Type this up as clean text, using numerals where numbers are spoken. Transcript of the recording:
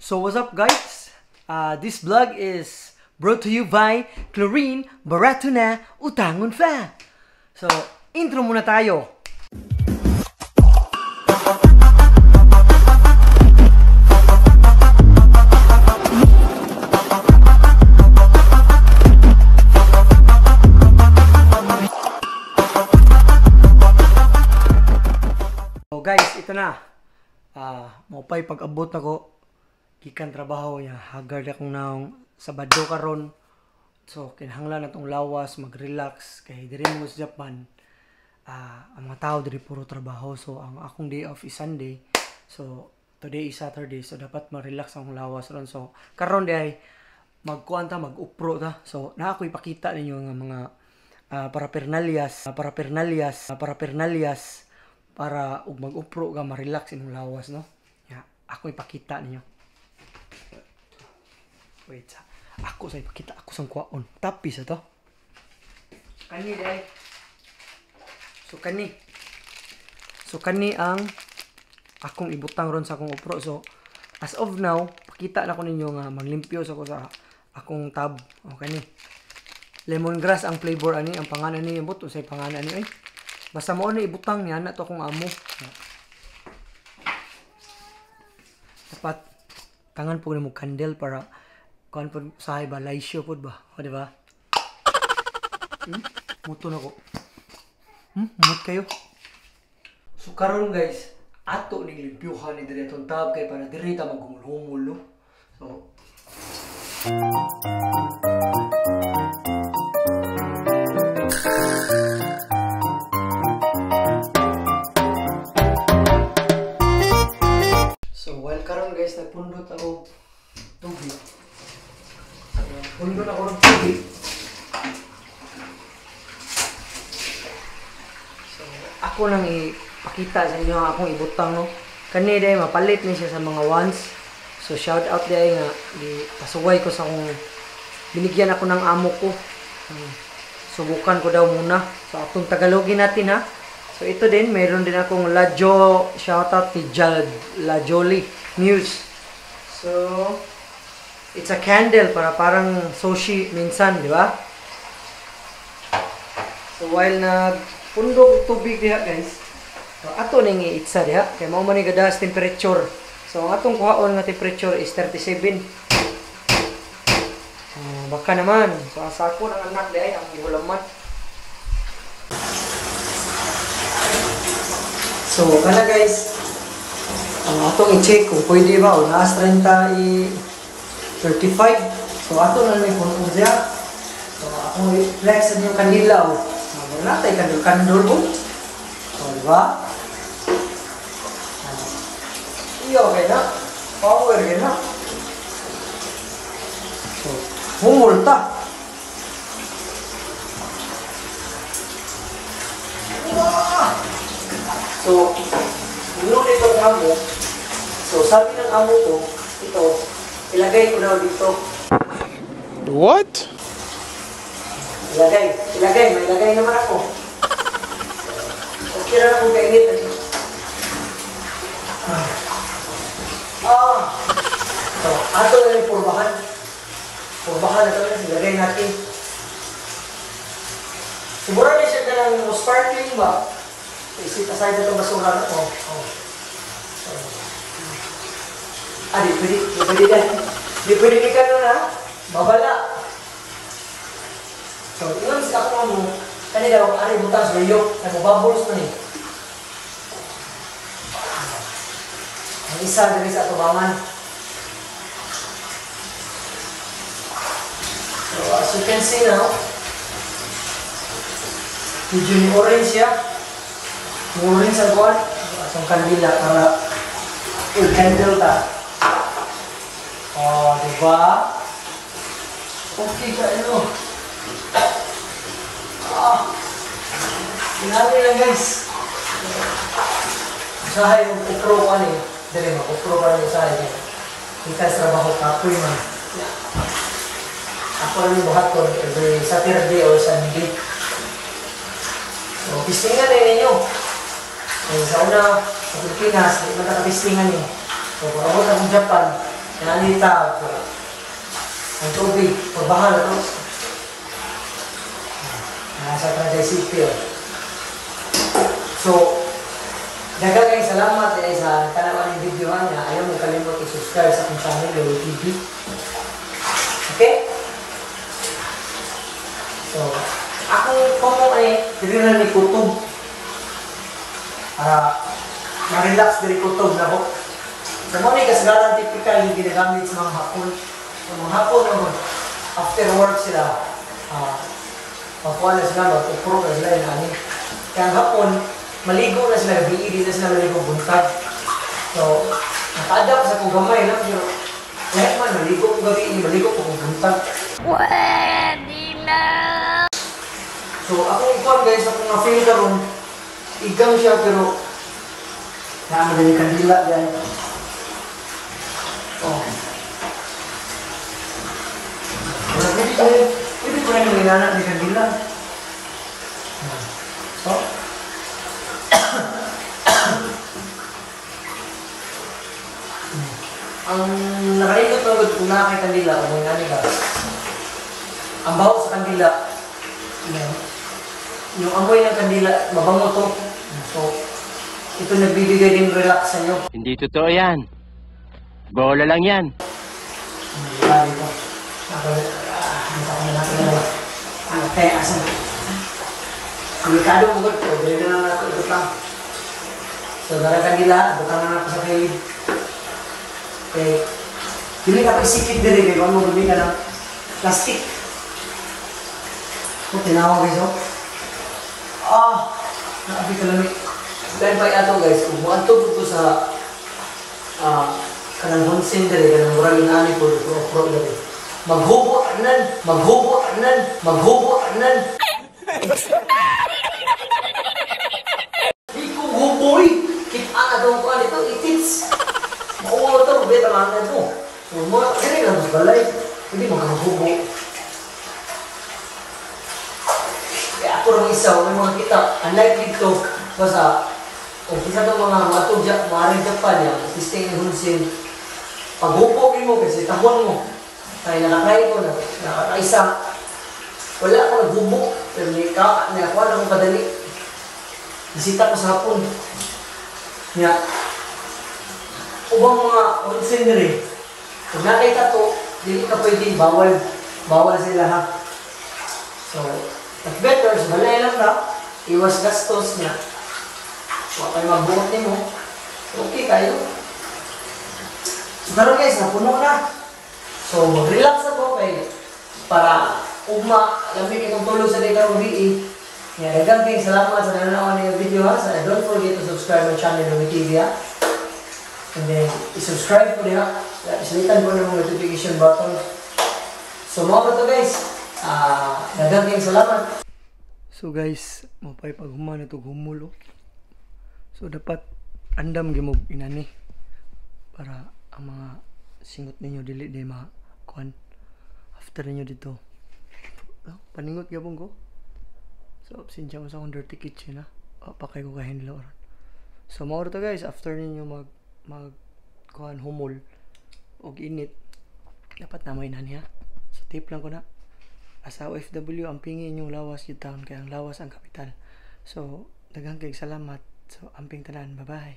So what's up, guys? This vlog is brought to you by Chlorine, barato na, utangon fa. So, intro muna tayo. So guys, ito na. Mopay pag-abot nako gikan trabaho ya, haggard akong naong Sabado karon. So kinahanglan natong lawas mag-relax kay diri mo sa Japan. Ang mga tao diri puro trabaho. So ang akong day off is Sunday. So today is Saturday. So dapat ma-relax ang lawas ron. So karon di ay magkuan ta, mag-upro ta. So naa ko ipakita ninyo nga mga paraphernalias, paraphernalias, paraphernalias para ug mag-upro ka ma-relax imong lawas, no? Ya, ako ipakita ninyo. Wait sa. Ako sa ipakita ako sang kuwaon. Tapi sa to. Kani dai. So kani. So kani ang akong ibutang ron sa akong upro. So as of now, pakita na ko ninyo nga maglimpyo sa ko sa akong tab. O kani. Lemongrass ang flavor ani, ang pangalan ni but unsay pangalan ani oy. Basta mao na ibutang niya na to akong amo. Dapat tangan po nimo candle para kuan po sahay ba, laisyo po ba? O, di ba? Muto na ko. Mut kayo. So karon guys, ato ning limpyuhan ni diri atong tab kay para diri ta maghumul-humul, no? So while karon guys, nagpundot ako tubig. Pundot ako ng tubig. So, ako nang ipakita sa inyo ang akong ibutang, no. Kani day mapalit ni siya sa mga ones. So shout out day nga di pasuway ko sa akong binigyan ako ng amo ko. Subukan ko daw muna. So atong Tagalogin natin, ha. So ito din, mayroon din akong Lajo, shout out ni La Jolie Muse. So it's a candle para parang sushi minsan, di ba? So while nagpundok tubig diha guys, so ato ning iitsa diha kay mao man ni gadas temperature. So ang atong kuhaon nga temperature is 37. Baka naman. So ang sako ng anak diha ang gihulaman. So kana guys, ang atong i-check kung pwede ba o naas 30 35. So ato na may puno siya. So akong i-flex sa inyong kandila o. Wala tayo kandol-kandol o. So diba? Iyo okay na. Power okay na. So humul ta. So humul ito ang amo. So sabi ng amo ko, ito ilagay ko daw dito. What? Ilagay, ilagay, may ilagay naman ako. Okay na akong kainit. So, ato na yung purbahan. Purbahan na ito, ilagay natin. Siguro na siya ng sparkling ba? Isit aside na itong basura na. Oh, oh. So, di pwede, di pwede na. Di pwede ni ka nun, ha? Babala. So, yun sa ako mo, kanila, ari butang sa riyok, nag-bubbles man eh. Ang isa, dali sa atubangan. So, as you can see now, medyo ni orange siya. Orange ang kuwan. Atong kandila para i-candle ta. Oh, diba? Okay ka, ano? Tinali lang guys. Usahay yung upro ko ano eh. Dali, mag-upro ka rin usahay. Kita sa trabaho kapoy man. Ako lang yung buhaton every Saturday or Sunday. So, pistingan na ninyo. So, sa una, sa Pilipinas, di man nakapistingan eh. So, pag abot akong Japan, Nanita. So, ang tubig, pagbaha na to. Nasa tricycle. So, daghang kayong salamat sa tanawan ng video ha niya. Ayaw mo kalimot i-subscribe sa akong channel, Lolo TV. Okay? So, akong komo ay dili na ni kutob. Para ma-relax dili kutob na ko. Sa mga kasagaran, typical yung ginagamit sa mga hapon. Sa mga hapon, ano, after work sila, pagkuha na sila, mag-upro na sila yun, ani. Kaya ang hapon, maligo na sila, gabi, di na sila maligo buntag. So, naka-adapt sa kong gamay lang, pero lahat man, maligo kong gabi, maligo ko kong buntag. Pwede na! So, akong ikuan guys, akong na-feel karon, igang siya pero naman yung kandila yan. Oh. Wala, pwede ko na yung inana ni kandila. So, ang nakalindot na kung nakakay kandila o may nani ka, ang baho sa kandila, yan, yung amoy ng kandila, mabango to. So, ito nagbibigay din relax sa inyo. Hindi totoo yan. Bola lang yan. Diba dito? Dito ako na natin na. Okay, asan? Delikado mo ko. Dili na lang nato ito lang. So, dara kandila, butang na ako sa kilid. Okay. Dili ka pa isikip dili, kay mo gumi ka ng plastic. Oh, tinawag guys, oh. Ah, naabi ka lamig. Dahil pa ato guys, kung muadto ko sa kanang honsen dili, kanang murag inani po, pro dili. Maghubo anan, maghubo anan, maghubo anan. Di ko huboy. Kita na daw ko ito, itits. Mauwa ito, beta lang na ito. So, mga dili lang sa balay. Hindi maghubo. Kaya ako rin isa, may mga kita, unlike dito, basta, kung isa itong mga matug maaaring Japan yan, testing yung honsen, paghupo mo, kasi tahon mo. Kaya nakatry ko na, nakakaisa. Wala ako naghubo, pero nakakuha na akong kadali. Bisita ko sa hapon. Nga, ubang mga onsen nila, kung nakita to, dili ka pwede, bawal. Bawal sila ha. So, at better, sa balay lang na, iwas gastos niya. Huwag kayo magbuot nimo. Okay kayo. So, karon guys, napuno na. So, mag-relax ako kay para ugma, lamig itong tulog sa dito ng BE. Nga, daghang kayong salamat sa nanonood ng video ha. So, don't forget to subscribe my channel, Louie TV ha. And then, i-subscribe ko niya. Isalitan ko ng notification button. So, mga to guys, daghang kayong salamat. So guys, mapay paghuman ito humulo. So dapat andam gyud mo inani para ang mga singot ninyo dili di makuan after ninyo dito. Oh, paningot gyapon ko. So pasensya mo sa akong dirty kitchen ha. Oh, pakay ko kahinlo ron. So mao to guys, after ninyo mag kuan humol og init, dapat na mo inani ha. So tip lang ko na. As a OFW, ang pingi inyong lawas yung town, kaya ang lawas ang kapital. So, daghang kayong salamat. So, amping tanan. Bye-bye.